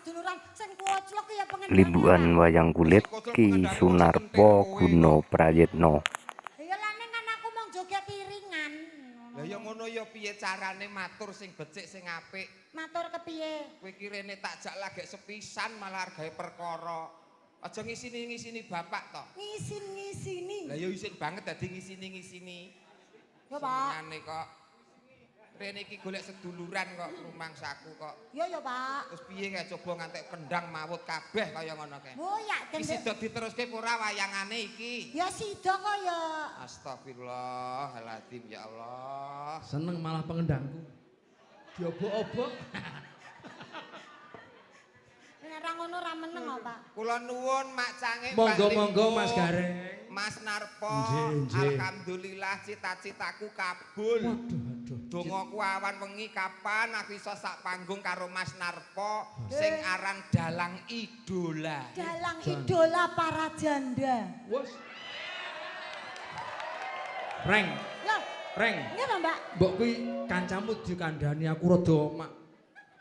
seduluran sing koclok ya pengendang. Limbukan wayang kulit Ki Sunarpo Gunaprayitno. Ya lah ning kan aku mung joget iringan. Lah ya ngono ya piye carane matur sing becik sing apik. Matur kepiye? Kowe iki rene tak jak lagek sepisan malah hargae perkara. Aja ngisini-ngisini bapak to. Ngisin-ngisini. Lah ya isin banget dadi ngisini-ngisini. Ya, Pak. Senengane kok. Rene iki golek seduluran kok rumangsaku kok. Ya ya, Pak. Terus piye kae coba ngantek kendang mawut kabeh kaya ngono kae. Oh ya Iki sida diteruske apa ora wayangane iki? Ya sida kok ya. Astagfirullahaladzim ya Allah. Seneng malah pengendangku. Diobok-obok. Nek ra ngono ra meneng kok, Pak. Kula nuwun Mak Cange, Mbak Monggo-monggo Limbo, Mas Gareng. Mas Narpo, Nggih, nggih. Alhamdulillah cita-citaku kabul. Waduh, aduh. Dongaku awan wengi kapan aku iso sak panggung karo Mas Narpo sing aran dalang idola. Dalang Jan. idola para janda. Wes. Reng, Lah, reng. nggih to, Mbak? Mbok kuwi kancamu dikandani aku rada mak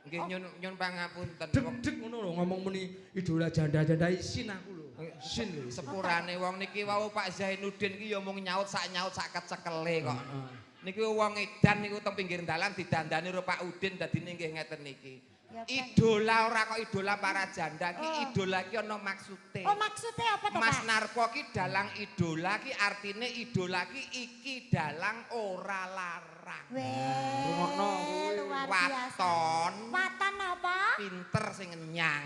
Nggih nyun pangapunten. deg-deg ngono lho ngomong muni idola janda-janda isin aku lho. Isin lho. Sepurane wong niki wau Pak Zainuddin ki ya mung nyaut sak kecekele kok. Heeh. Niki wong edan niku teng pinggir dalan didandani karo Pak Udin dadine nggih ngeten niki. Ya, Ben. Idola ora kok idola para janda ki Oh. idola ki ana maksude. Oh, maksudnya apa to, Mas Pak? Narpo ki dalang idola ki artine idola ki iki dalang ora larang. Weh, Rungokno kuwi. luar biasa. Waton Waton apa? pinter sing ngenyang.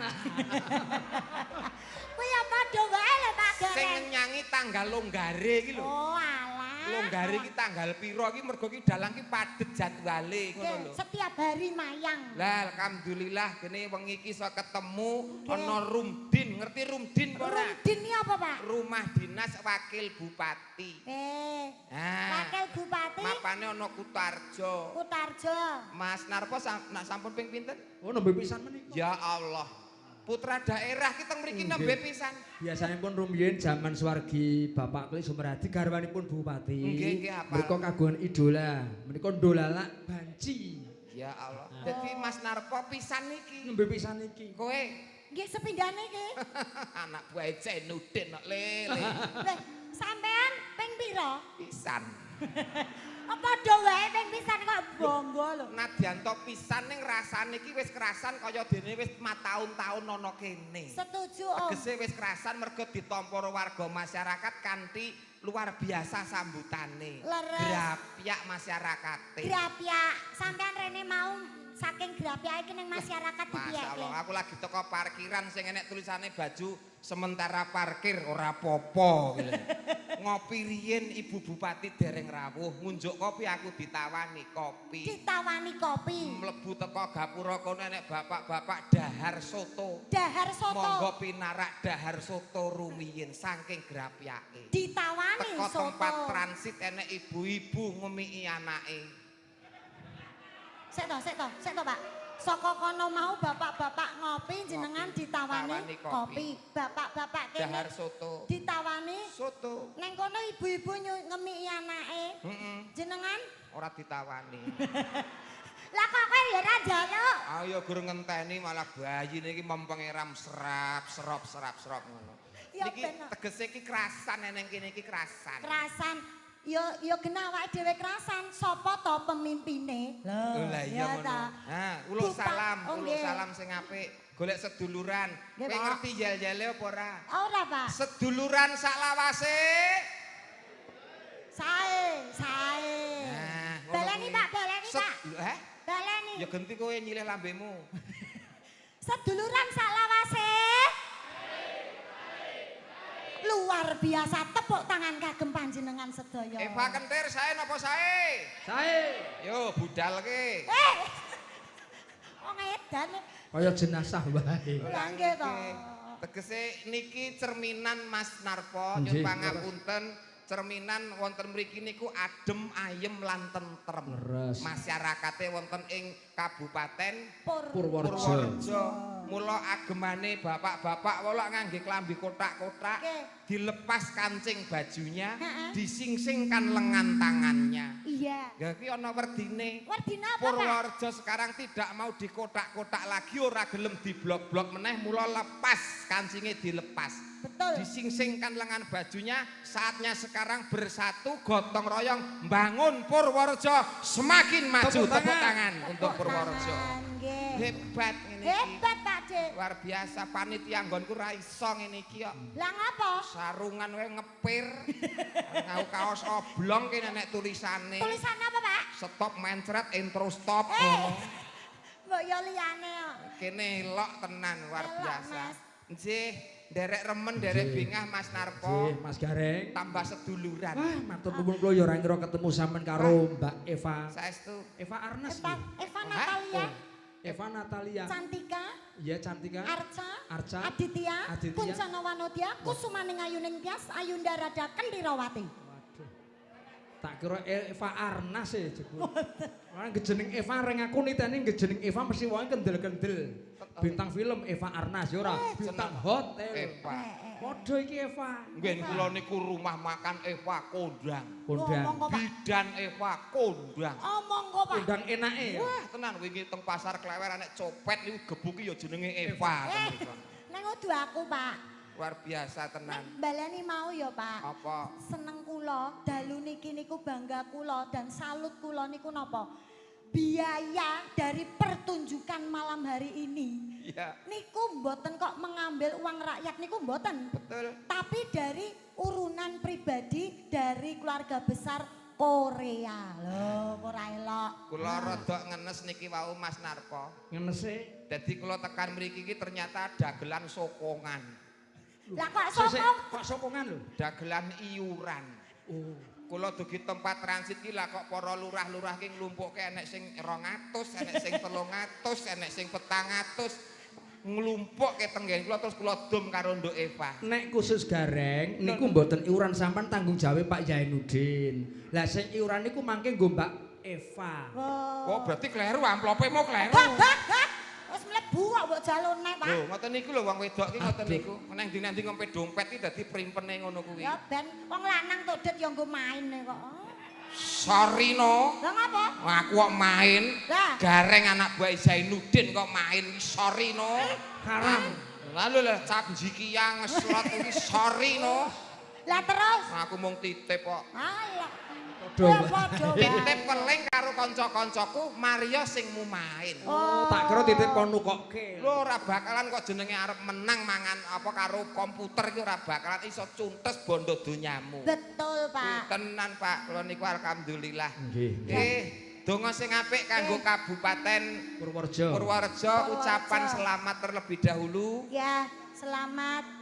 Kuwi ya padha wae lho, Pak Sing Gareng. ngenyangi tanggal longgare iki lho. Oh, alah. Longgare iki tanggal pira iki mergo ki dalang ki padhet jadwale ngono Nggih, lho. setiap hari mayang. Lah alhamdulillah gene wengi iki iso ketemu ana Rumdin, ngerti Rumdin apa ora? Rumdin iki apa, Pak? Rumah Dinas Wakil Bupati. Eh, Nah, Wakil Bupati mapane ana Kutarjo. Kutarjo. Mas Narpo nak sampun ping pinten? Oh nembe pisan menika. Ya Allah. Putra daerah kita mriki Nggih. nembe pisan. Biasanya pun rumiyin zaman swargi Bapak Kli Sumeradi garwanipun Bupati. Nggih, nggih, hafal. Mereka kagungan idola, menika ndolalak banci. Ya Allah. Dadi Mas Narpo pisan iki. Nembe pisan iki. Kowe Nggih sepindhane iki. anak buah Zainuddin kok lele. Leh, sampean ping pira? Pisan. Padha wae ping pisan kok bangga lho. Nadyan to pisan ning rasane iki wis kerasan kaya dene wis mataun-taun ana kene. Setuju, Om. Tegese wis kerasan mergo ditampa karo warga masyarakat kanthi luar biasa sambutane. Leres. Grapyak masyarakate. Grapyak, sampean rene mau saking grapyak iki ning masyarakat Masya dipiyeke. Allah, aku lagi teko parkiran sing enek tulisane baju sementara parkir ora popo gitu. Ngopi riyin Ibu Bupati dereng rawuh, ngunjuk kopi aku ditawani kopi. Ditawani kopi. Mlebu teko gapura kono enek bapak-bapak dahar soto. Dahar soto. Monggo pinarak dahar soto rumiyin saking grapyake. Ditawani Teko soto. tempat transit enek ibu-ibu ngemiki anake. Sik to, sik to, sik to, Pak. Saka kono mau bapak-bapak ngopi jenengan ditawani Tawani kopi. kopi. Bapak-bapak kene Dahar soto. ditawani Soto. neng kono ibu-ibu ngemiki anake. Heeh. Jenengan Ora ditawani. lah kok kowe ya ora njaluk. Ayo gur ngenteni malah bayi niki mempenge ram serap serop serap serop ngono. Ya Niki ben. tegese iki krasan eneng kene iki krasan. Kerasan. Yo yo genah awake dhewe kerasan, sapa to pemimpine? Oh, lah iya ya ngono. ta. Ha, uluk salam, Oh, uluk nggih. salam sing apik. Golek seduluran. Nggih, Kowe Pak. ngerti yel-yele apa ora? Ora, Pak. Seduluran saklawase. Sae, sae. Nah, ngono Baleni, kuwi. Pak, baleni, Pak. Lho, eh? Baleni. Ya genti kowe nyilih lambemu. Seduluran saklawase. Luar biasa tepuk tangan kagem panjenengan sedaya. Eva Kentir sae napa sae? Sae. Yo budalke. Eh. Wong edan. Kaya jenazah wae. Lah nggih to. Tegese niki cerminan Mas Narpo nyun Nggih. pangapunten cerminan wonten mriki niku adem ayem lan tentrem. Leres. Masyarakate wonten ing Kabupaten Pur. Purworejo. Purworejo. Mula agemane bapak-bapak wolok ngangge klambi kotak-kotak, dilepas kancing bajunya, disingsingkan lengan tangannya. Iya. Ya kuwi ana werdine. Werdine apa, Pak? Purworejo sekarang tidak mau dikotak-kotak lagi, ora gelem diblok-blok meneh, mula lepas kancinge dilepas. Betul. Disingsingkan lengan bajunya, saatnya sekarang bersatu gotong royong bangun Purworejo semakin maju. Tepuk Tepuk tangan. tangan untuk Purworejo. Nggih. Hebat ngene iki. Hebat Pak De. Luar biasa panitia nggonku ra iso ngene iki kok. Lah ngapa? Sarungan wae ngepir. Ngau kaos oblong kene nek tulisane. Tulisannya apa, Pak? Stop mencret intro stop. Mbok yo liyane kok. Kene elok tenan luar Elok, biasa. Mas. Nggih, nderek remen, nderek bingah Mas Narpo. Nggih, Mas Gareng. Tambah seduluran. Wah, matur nuwun kula ya ora ngira ketemu sampean karo Mbak Eva. Saestu. Eva Arnes. Eva, nggih. Eva Natalia, Eva Natalia. Cantika, Iya, Cantika. Arca, Arca, Aditya, Aditya. Kuncana Wanodya, Kusumaning Ayuning Tyas, Ayunda Rada Kendirawati. Waduh. Tak kira Eva Arnas e jebul. Ora ngejeneng Eva reng aku niteni ngejeneng Eva mesti wong kendel-kendel. Bintang film Eva Arnas ya ora, bintang hotel. Eva. Padha iki Eva. Nggen kula niku rumah makan Eva kondang. Kondang. Ngomong kok, Pak. Bidan Eva kondang. Omong kok, Pak. Kondang enake ya. Wah, tenan wingi teng pasar Klewer anek copet niku gebuki ya jenenge Eva. Eh, neng udu aku, Pak. Luar biasa tenan. Neng baleni mau ya, Pak. Apa? Seneng kula, dalu niki niku bangga kula dan salut kula niku napa? Biaya dari pertunjukan malam hari ini. Iya. Niku mboten kok mengambil uang rakyat niku mboten. Betul. Tapi dari urunan pribadi dari keluarga besar Korea. Lho, ora elok. Kula rada ngenes niki wau Mas Narpo. Ngenese. Dadi kula tekan mriki iki ternyata dagelan sokongan. Lah kok Sik, sik, sokong? Kok sokongan lho? Dagelan iuran. Oh. Kula dugi tempat transit ki lah kok para lurah-lurah ki nglumpukke enek sing 200, enek sing 300, enek sing 400. Nglumpukke tenggen kula terus kula dum karo Nduk Eva. Nek khusus Gareng niku mboten iuran sampean tanggung jawab Pak Zainuddin. Lah sing iuran niku mangke nggo Mbak Eva. Oh, berarti kleru amplope mau kleru. Gak, gak, gak. Wis mlebu kok mbok jalone, Pak. Lho, ngoten niku lho wong wedok ki ngoten niku. Nang ndi-ndi ngompe dompet ki dadi primpene ngono kuwi. Ya ben wong lanang tok det ya nggo main kok. Sorry no. Lah ngapa? Aku kok main. Lah. Gareng anak buah Zainuddin kok main. Sorry no. Haram. Lalu lah cap jikiang ngeslot kuwi sorry no. Lah terus. Aku mung titip kok. Alah. Padha. Ya padha wae. Titip keling karo kanca-kancaku Mario sing mu main. Oh. Tak kira titip kon nukokke. Lho ora bakalan kok jenenge arep menang mangan apa karo komputer iki ora bakalan iso cuntes bondo donyamu. Betul, Pak. Tenan Pak, kula niku alhamdulillah. Nggih. Nggih, donga sing apik kanggo Kabupaten Purworejo. Purworejo, ucapan selamat terlebih dahulu. Ya, selamat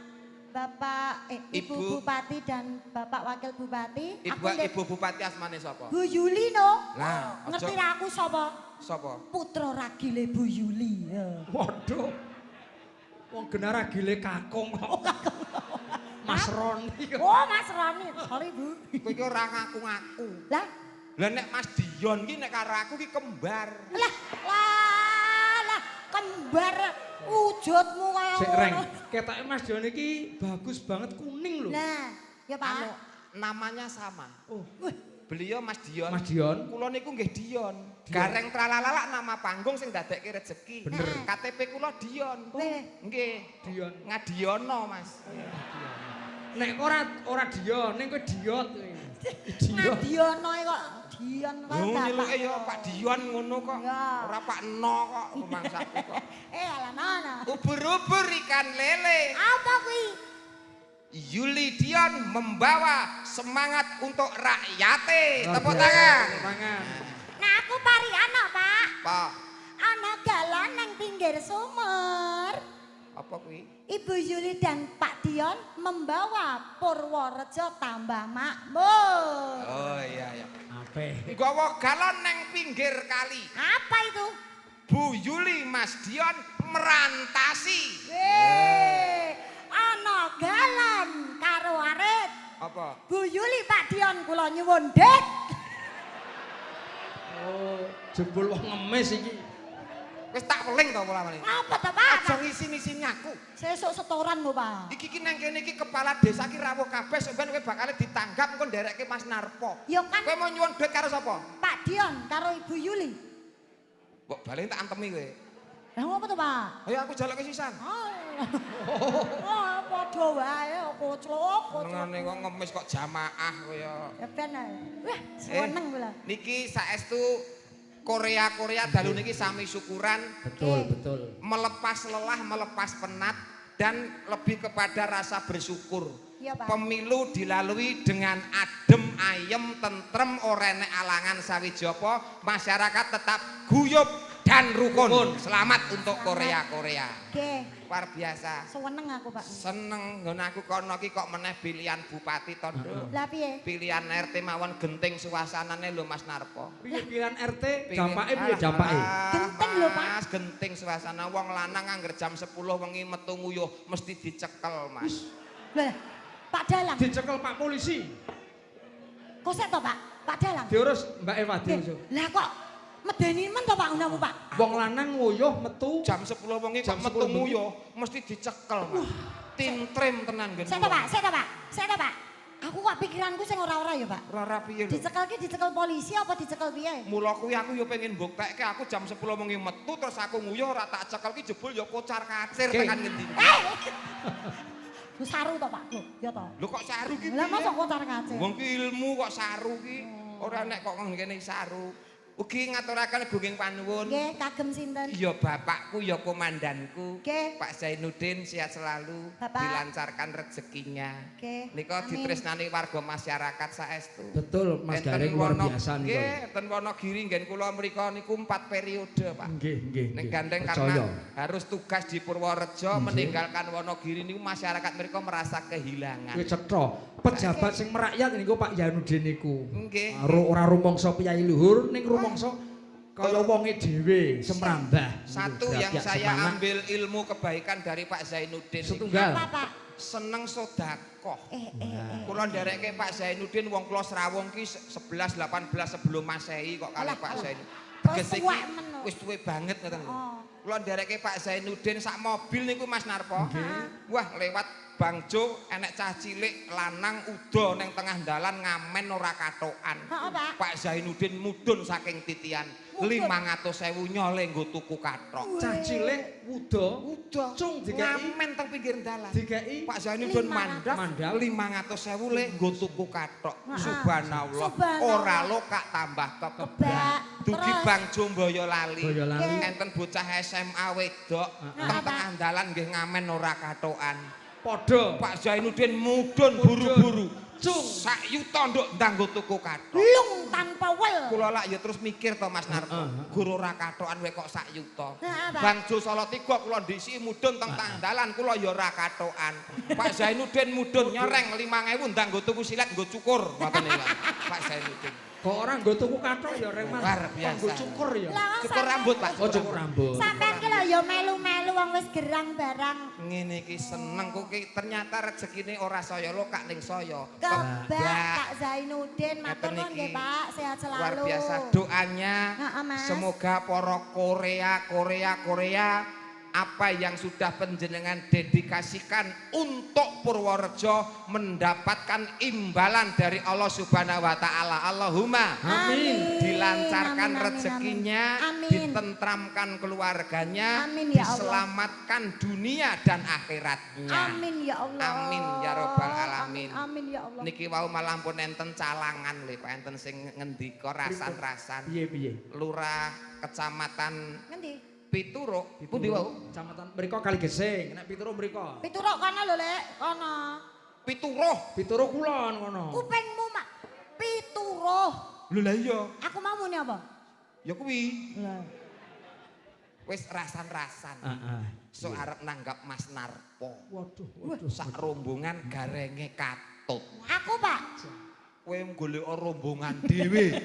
Bapak Ibu, Ibu. Bupati dan Bapak Wakil Bupati. Ibu Aku Ibu Bupati asmane sapa? Bu Yuli no. Lah, ngerti aja- ra aku sapa? Sapa? Putra ragile Bu Yuli. Ya. Waduh. Wong genah ragile kakung kok. Mas Roni. Oh, Mas Roni. Sorry, Bu. Kowe iki ora ngaku-ngaku. Lah, Lah nek Mas Dion ki nek karo aku ki kembar. lah, lah, lah, kembar wujudmu kaya Sik reng. ngono. Ketoke Mas Dion iki bagus banget kuning lho. Lah, ya Pak. Anu, namanya sama. Oh, Beliau Mas Dion. Mas Dion. Kula niku nggih Dion. Gareng tralalala nama panggung sing dadekke rejeki. Bener. KTP kula Dion. Weh. Nggih. Dion. Ngadiono, Mas. Nek ora Dion, ning kowe Diot kowe. Dion. Ngadiono kok Dion kok Lho bapak. nyeluke ya Pak Dion ngono kok. Ya. Ora Pak No kok rumangsaku kok. Eh, alah nono. Ubur-ubur ikan lele. Apa kuwi? Yuli Dion membawa semangat untuk rakyate. Tepuk tangan. Tepuk tangan. Nah, aku parian kok, Pak. Pak, Ana galon nang pinggir sumur. apa kuwi? Ibu Yuli dan Pak Dion membawa Purworejo tambah makmur. Oh iya iya. Apik. Nggawa galon neng pinggir kali. Apa itu? Bu Yuli Mas Dion merantasi. Weh, ana galon karo arit. Apa? Bu Yuli Pak Dion kula nyuwun dik. Oh, jebul wong ngemis iki. Wis tak weling to pola meneh. Apa to, Pak? Aja ngisi Sesuk setoran lho, Pak. Iki ki nang kene iki kepala desa ki rawuh kabeh sampeyan kowe bakal ditanggap engko nderekke Mas Narpo. Ya kan. Kowe mau nyuwun duit karo sapa? Pak Dion karo Ibu Yuli. Mbok balen tak antemi kowe. Lah ngopo to, Pak? Ayo aku jaluke sisan. Oh, padha wae koclok. Senengane kok ngemis kok jamaah kaya. Ya ben ae. Wah, seneng kula. Niki saestu Korea-Korea dalu niki sami syukuran. Betul, betul. Melepas lelah, melepas penat dan lebih kepada rasa bersyukur. Ya, Pak. Pemilu dilalui dengan adem, ayem, tentrem, ora enek alangan sawijapa, masyarakat tetap guyub dan rukun. Selamat untuk Korea-Korea. Oke. Luar biasa. Seneng aku, Pak. Seneng nggon aku kono ki kok meneh pilihan bupati to, Nduk. Lah piye? Pilihan RT mawon genting suasanane lho Mas Narpo. Piye pilihan RT? Dampake piye dampake? Genting lho, Pak. Mas, genting suasana wong lanang angger jam 10 wengi metu nguyuh mesti dicekel, Mas. Lah, Pak Dalang. Dicekel Pak polisi. Kok sek to, Pak? Pak Dalang. Diurus Mbak Eva diurus. Lah kok medeni men to Pak undamu, Pak? Wong lanang nguyuh metu jam 10 wengi kok metu nguyuh mesti dicekel, Mas. Tintrem tenan nggen. Sek to, Pak, sek to, Pak. Sek to, Pak. Aku kok pikiranku sing ora-ora ya, Pak. Ora-ora piye lho? Dicekel ki dicekel polisi apa dicekel piye? Mula kuwi aku ya pengen mbuktekke aku jam 10 wengi metu terus aku nguyuh ora tak cekel ki jebul ya kocar-kacir tekan ngendi. Lho saru to, Pak? Lho, ya to. Lho kok saru ki? Lah mosok kocar-kacir. Wong ki ilmu kok saru ki. Ora nek kok ngene saru. Ugi ngaturaken gunging panuwun. Nggih, kagem sinten? Ya bapakku, ya komandanku. Nggih. Pak Zainuddin sehat selalu, Bapak. Dilancarkan rezekinya. Nggih. Nika ditresnani warga masyarakat saestu. Betul, Mas Gareng luar biasa niku. Nggih, enten Wonogiri nggen kula mriku niku 4 periode, Pak. Nggih, nggih. Ning gandeng karena harus tugas di Purworejo meninggalkan Wonogiri niku masyarakat mereka merasa kehilangan. Kuwi cetha. Pejabat sing merakyat niku Pak Zainuddin niku. Nggih. Ora rumangsa piyai luhur ning rumangsa kaya wonge dhewe semrambah. Satu yang saya ambil ilmu kebaikan dari Pak Zainuddin. Setunggal. Apa, Pak? Seneng sedekah. Kula nderekke Pak Zainuddin wong kula srawung ki 11 18 sebelum Masehi kok kalih Pak Zainuddin. Tegese iki wis tuwe banget ngoten lho. Kula nderekke Pak Zainuddin sak mobil niku Mas Narpo. Wah, lewat Bangjo enek cah cilik lanang udo neng tengah dalan ngamen ora katokan. Pak Zainuddin mudhun saking titian 500.000 nyole nggo tuku kathok. Cah cilik wuda cung dikeki ngamen teng pinggir dalan. Dikeki Pak Zainuddin mandhap 500.000 le nggo tuku kathok. Subhanallah. Ora lokak tambah kebak. Dugi Bangjo Boyolali. Enten bocah SMA wedok teng tengah dalan nggih ngamen ora katokan. Padha Pak Zainuddin mudhun buru-buru. Cung sak yuta nduk ndang nggo tuku kathok. Lung tanpa wel. Kula lak ya terus mikir to Mas Narto. Gur ora kathokan wae kok sak yuta. Bangjo Salatiga kula ndhisiki mudhun teng dalan kula ya ora kathokan. Pak Zainuddin mudhun nyoreng 5.000 ndang nggo tuku silet nggo cukur ngoten niku Pak Zainuddin. Kok ora nggo tuku kathok ya reng Mas. Nggo cukur ya. Cukur rambut Pak. Oh cukur rambut. Sampeyan ki lho ya melu-melu wong wis gerang barang. Ngene iki seneng kok ki ternyata rezekine ora saya lokak ning saya. Kebak Pak Zainuddin matur nuwun nggih Pak, sehat selalu. Luar biasa doanya. Semoga para Korea apa yang sudah penjenengan dedikasikan untuk Purworejo mendapatkan imbalan dari Allah Subhanahu wa Ta'ala. Allahumma amin. Dilancarkan amin, amin, rezekinya, amin. Ditentramkan keluarganya, amin, ya Allah. Diselamatkan dunia dan akhiratnya. Amin ya Allah. Amin ya robbal alamin. Amin, amin ya Allah. Niki wau malah pun enten calangan lho Pak, enten sing ngendika rasan-rasan. Piye-piye? Lurah kecamatan ngendi? Pituruk, pundi wau? Kecamatan mriko Kaligesing, nek Pituruk mriko. Pituruk kono lho, Lek, kono. Pituruh, Pituruh kulon kono. Kupingmu mak Pituruh. Lho lah iya. Aku mau muni apa? Ya kuwi. Lah. Wis rasan-rasan. Heeh. So arep nanggap Mas Narpo. Waduh, waduh. Sak rombongan garenge katut. Aku, Pak. Kowe golek rombongan dhewe.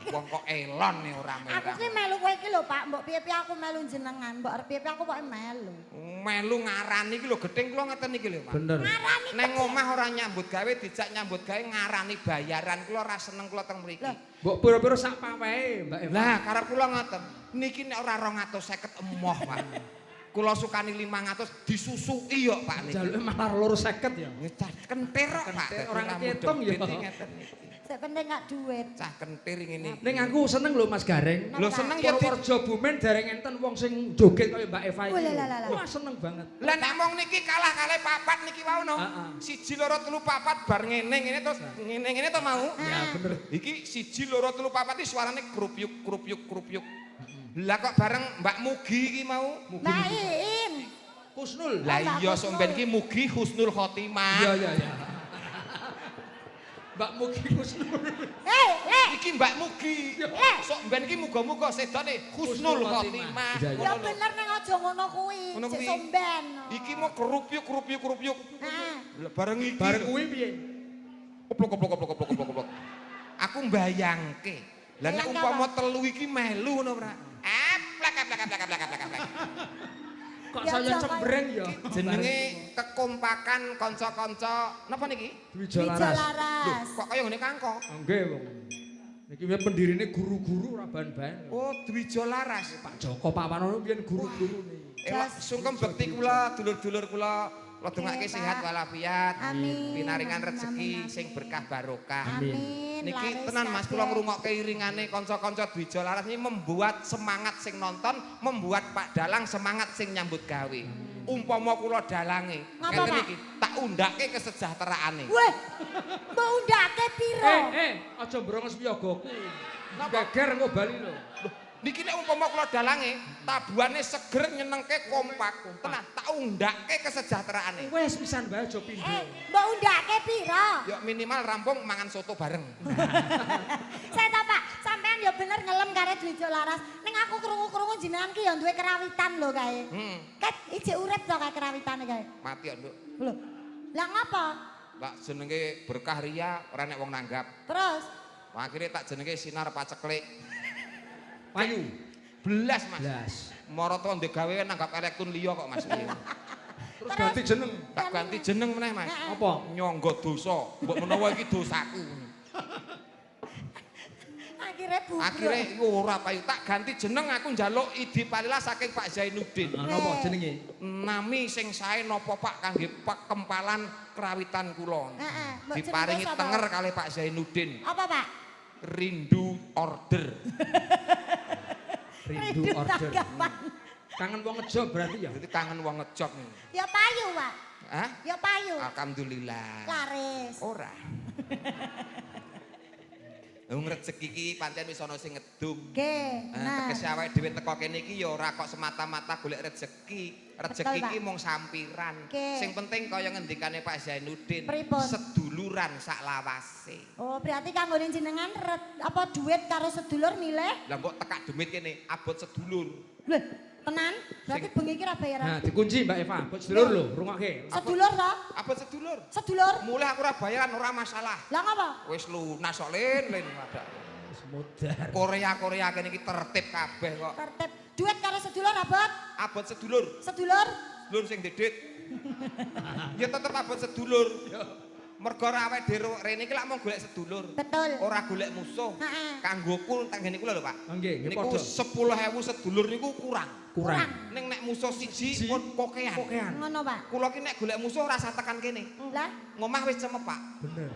Wong kok elon nih ora merah. Aku ki melu kowe iki lho Pak, mbok piye-piye aku melu jenengan, mbok arep piye-piye aku pokoke melu. Melu ngarani iki lho gething kula ngeten iki lho Pak. Bener. Ngarani neng omah ora nyambut gawe dijak nyambut gawe ngarani bayaran kula ora seneng kula teng mriki. Mbok pira-pira sak pawehe Mbak Eva. Lah karep kula ngoten. Niki nek ora 250 emoh Pak. Kula sukani 500 disusuki yo Pak niki. Jaluke malah 250 ya. Cah kentir kok Pak. Ora ketung ya. Sik penting gak duit. Cah kentir ngene. Ning aku seneng lho Mas Gareng. Lho seneng ya Purworejo Bumen dereng enten wong sing joget kaya Mbak Eva iki. Wah seneng banget. Lah nek mong niki kalah kalih papat niki wau no. 1 2 3 4 bar ngene ngene terus ngene ngene to mau. Ya bener. Iki 1 2 3 4 iki suarane krupyuk krupyuk krupyuk. Lah kok bareng Mbak Mugi iki mau? Mbak Iin. Husnul. Lah iya sok ben iki Mugi Husnul Khotimah. Iya iya iya. Mbak Mugi Husnul. Iki Mbak Mugi. Sok ben iki muga-muga sedane Husnul Khotimah. Ya bener ning aja ngono kuwi. Sik somben. Iki mau kerupyuk kerupyuk kerupyuk. Heeh. Bareng iki. Bareng kuwi piye? Koplok koplok koplok koplok koplok koplok. Aku mbayangke. Lah nek umpama telu iki melu ngono ora? Aplak aplak aplak aplak aplak aplak. Kok saya cembreng ya? Jenenge kekompakan kanca-kanca napa niki? Dwijo Laras. Lho, kok kaya ngene kangko? Nggih, wong. Niki piye pendirine guru-guru ora bahan-bahan. Oh, Dwijo Laras. Pak Joko Pak Wanono biyen guru-gurune. Elok sungkem bekti kula, dulur-dulur kula, kula dongake sehat walafiat. Pinaringan rezeki sing berkah barokah. Amin. Niki tenan Mas kula ngrungokke iringane kanca-kanca Dwijo Laras ini membuat semangat sing nonton, membuat Pak Dalang semangat sing nyambut gawe. Umpama kula dalange, ngeten iki tak undhake kesejahteraane. Weh, mbok undhake piro? Aja brongos wiyogaku. Geger engko bali lho. Niki nek umpama kula dalange, tabuhane seger nyenengke kompak. Tenan tak undhake kesejahteraane. Wes pisan bae aja pindho. Mbok undhake piro? Ya minimal rampung mangan soto bareng. Saya ta Pak, sampean ya bener ngelem karo Dwijo Laras. Ning aku krungu-krungu jenengan ki ya duwe kerawitan lho kae. Ket ijek urip to kae kerawitane kae. Mati kok, Nduk. Lho. Lah ngapa? Lah jenenge berkah ria ora nek wong nanggap. Terus akhirnya tak jenenge sinar paceklik. Payu. Belas Mas. Belas. Marata ndek gawe nanggap elektron liya kok Mas. Terus ganti jeneng. Tak ganti jeneng meneh Mas. Apa? Nyangga dosa. Mbok menawa iki dosaku. Akhire bubruk. Akhire ora payu. Tak ganti jeneng aku njaluk idi palilah saking Pak Zainuddin. Napa jenenge? Nami sing sae napa Pak kangge pekempalan krawitan kula. Diparingi tenger kalih Pak Zainuddin. Apa Pak? Rindu order. Rindu order. Kangen wong ngejob berarti ya? Berarti kangen wong ngejob. Ya payu Pak. Hah? Ya payu. Alhamdulillah. Laris. Ora. Wong rezeki iki pancen wis ana sing ngedum. Nggih. Nah, tegese awake dhewe teko kene iki ya ora kok semata-mata golek rezeki. Rezeki iki mung sampiran. Sing penting kaya ngendikane Pak Zainuddin, seduluran sak lawase. Oh, berarti kanggone jenengan apa duit karo sedulur milih? Lah mbok tekak demit kene, abot sedulur. Lho, tenan? Berarti bengi iki ra bayaran. Nah, dikunci Mbak Eva, abot sedulur lho, rungokke. Sedulur to? Abot sedulur. Sedulur. Mulih aku ora bayaran ora masalah. Lah ngapa? Wis lunas kok lin lin wadah. Wis modar. Korea-Korea kene iki tertib kabeh kok. Tertib. Duit karo sedulur abot? Abot sedulur. Sedulur? Sedulur sing dedit. Ya tetep abot sedulur. Mergo ora awake dhewe rene iki lak mung golek sedulur. Betul. Ora golek musuh. Kanggoku teng ngene kula lho, Pak. Nggih, niku 10.000 sedulur niku kurang. Kurang. Ning nek musuh siji pun kokean. Ngono, Pak. Kula ki nek golek musuh ora usah tekan kene. Lah, ngomah wis cemep, Pak. Bener.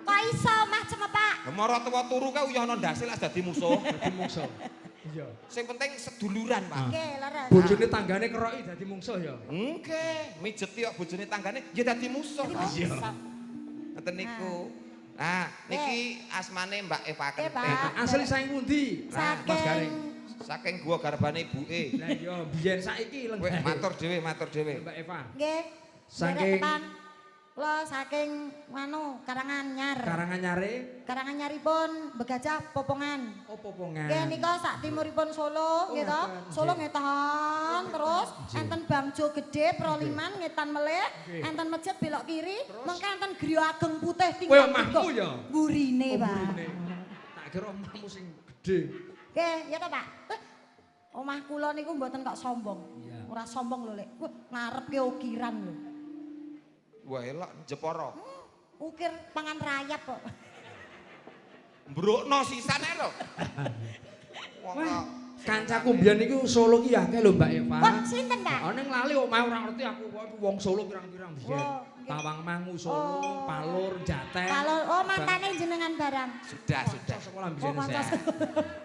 Kok iso omah cemep, Pak? Mara tuwa turu kae uyah ana ndase lak dadi musuh. Dadi mungsuh. Iya. Sing penting seduluran, Pak. Nggih, leres. Bojone tanggane keroki dadi mungsuh ya. Nggih, mijeti kok bojone tanggane ya dadi musuh. Iya. Ngoten niku. Nah, niki asmane Mbak Eva Kentir. Asli saking pundi? Mas Gareng. Saking gua garbane ibuke. Lah iya, biyen saiki lenggah. Matur dhewe, matur dhewe. Mbak Eva. Nggih. Saking kula saking anu Karanganyar. Karanganyare? Karanganyaripun Begajah Popongan. Oh, Popongan. Nggih nika sak timuripun Solo nggih to. Solo ngetan terus enten Bangjo Gedhe Proliman ngetan melih, enten masjid belok kiri, mengke enten griya ageng putih tingkat. Kowe omahmu ya? Burine, Pak. Tak kira omahmu sing gedhe. Nggih, ya to, Pak. Omah kula niku mboten kok sombong. Ora sombong lho, Lek. Wah, ngarepke ukiran lho. Wah elok Jepara. Ukir pangan rayap kok. Mbrukno sisane lho. Wong kok Kancaku mbiyen niku Solo ki akeh lho Mbak Eva. Wah, sinten, Pak? Oh ning lali omahe ora ngerti aku kok wong Solo pirang-pirang biyen. Oh, nggih. Tawangmangu Solo, Oh. Palur, Jaten. Kalau oh mantane jenengan barang. Sudah, sudah. Sekolah Oh, biyen mantan. saya.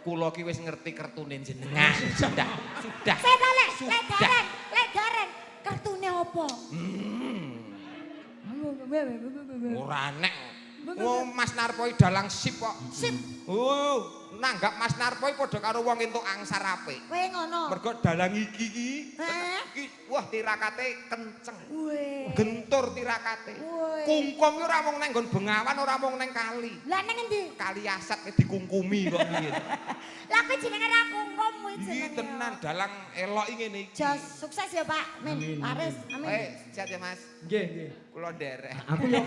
Kula ki wis ngerti kertune jenengan. Sudah, sudah. Saya ta lek, lek Sudah. gareng, lek gareng. Kartune opo? Ora nek. Oh, Mas Narpo iki dalang sip kok. Sip. Nanggap Mas Narpo iki padha karo wong entuk angsar apik. Kowe ngono. Mergo dalang iki iki, Heh. iki wah tirakate kenceng. Weh. Gentur tirakate. Weh. Kungkum ki ora mung nang nggon Bengawan, ora mung nang kali. Lah nang endi? Kali Asat ki dikungkumi kok piye. Lah kuwi jenenge ra kungkum kuwi Iki jenenge. tenan dalang elok iki ngene iki. Jos sukses ya Pak. Amin. Amin, Laris. Amin. Sehat ya Mas. Nggih, nggih. Kula nderek. Aku yo